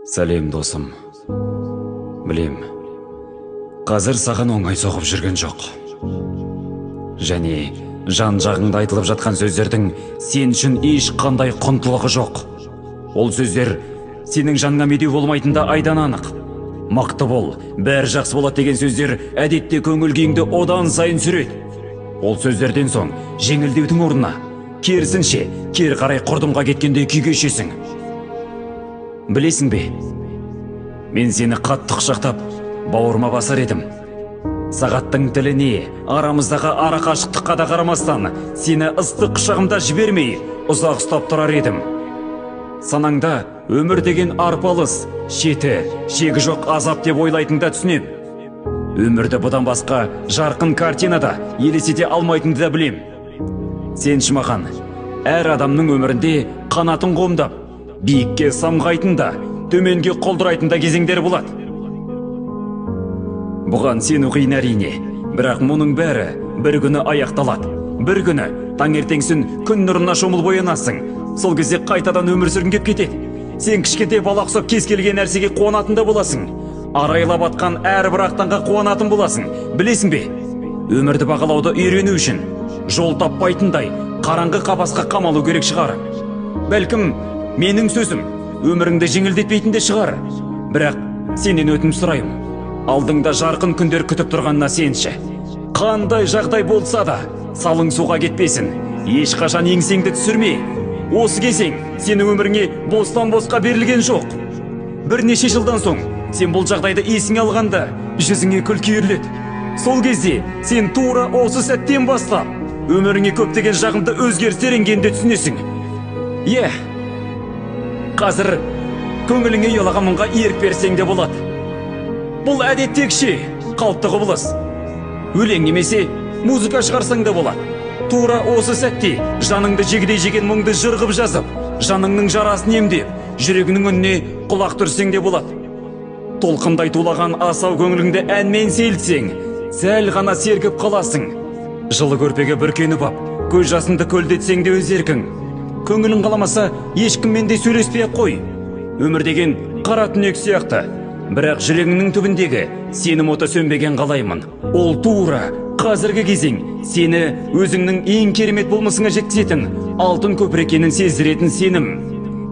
Сәлем, досым. Білем, қазір саған оңай соғып жүрген жоқ. Және жан жағыңда айтылып жатқан сөздердің сен үшін ешқандай құндылығы жоқ. Ол сөздер сенің жаныңа медеу болмайтын да айдан анық. Мықты бол, бәрі жақсы болады деген сөздер әдетте көңіл күйіңді одан сайын сүреді. Ол сөздерден соң жеңілдеудің орнына керісінше кері қарай құрдымға кеткендей күй кешесің. Білесің бе, мен сені қатты құшақтап бауырыма басар едім. Сағаттың тіліне, арамыздағы ара қашықтыққа да қарамастан, сені ыстық құшағымда жібермей ұзақ ұстап тұрар едім. Санаңда өмір деген арпалыс, шеті, шегі жоқ азап деп ойлайтынды түсінем. Өмірді бұдан басқа жарқын картинада елестете алмайтынды да білем. Сенші маған, әр адамның өмірінде қанатын қомдап, биікке самғайтын да, төменге құлдырайтын да кезеңдер болады. Бұған сену қиын әрине, бірақ мұның бәрі бір күні аяқталады. Бір күні таңертеңсін күн нұрына шомылып оянасың. Сол кезде қайтадан өмір сүргің кеп кетеді. Сен кішкентай бала ұқсап кез келген нәрсеге қуанатын да боласың. Арайлап атқан әрбір ақ таңға қуанатын боласың. Білесің бе, өмірді бағалауды үйрену үшін жол таппайтындай қараңғы қапасқа қамалу керек шығар. Бәлкім менің сөзім өміріңді жеңілдетпейтін де шығар. Бірақ сенен өтініш сұраймын. Алдыңда жарқын күндер күтіп тұрғанына сенші. Қандай жағдай болса да, салың суға кетпесін. Ешқашан еңсеңді түсірме. Осы кезең сенің өміріңе бостан-босқа берілген жоқ. Бірнеше жылдан соң сен бұл жағдайды есіңе алғанда жүзіңе күлкі үйіріледі. Сол кезде сен тура осы сәттен бастап өміріңе көптеген жағымды өзгерістер енгенін түсінесің. Е, қазір көңіліңе ұялаған мұңға ерік берсең де болады. Бұл әдеттегіше қалыпты құбылыс. Өлең немесе музыка шығарсаң да болады. Тура осы сәтте жаныңды жегідей жеген мұңды жыр қып жазып, жаныңның жарасын емдеп, жүрегіңнің үніне құлақ түрсең де болады. Толқындай тулаған асау көңіліңді әнмен сейілтсең, сәл ғана сергіп қаласың. Жылы көрпеге бүркеніп ап, көз жасыңды көлдетсең де өз еркің. Көңілің қаламаса, ешкіммен де сөйлеспей ақ қой. Өмір деген қара түнек сияқты. Бірақ жүрегіңнің түбіндегі сенім оты сөнбеген қалаймын. Ол тура қазіргі кезең сені өзіңнің ең керемет болмысыңа жеткізетін алтын көпір екенін сездіретін сенім.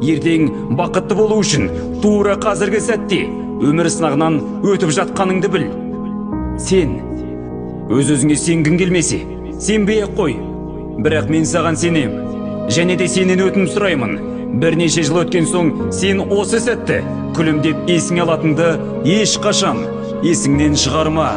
Ертең бақытты болу үшін тура қазіргі сәтте өмір сынағынан өтіп жатқаныңды біл. Сен өз-өзіңе сенгің келмесе, сенбей ақ қой. Бірақ мен саған сенем. Және де сенен өтініп сұраймын. Бірнеше жыл өткен соң сен осы сәтті күлімдеп есіңе алатынды ешқашан есіңнен шығарма.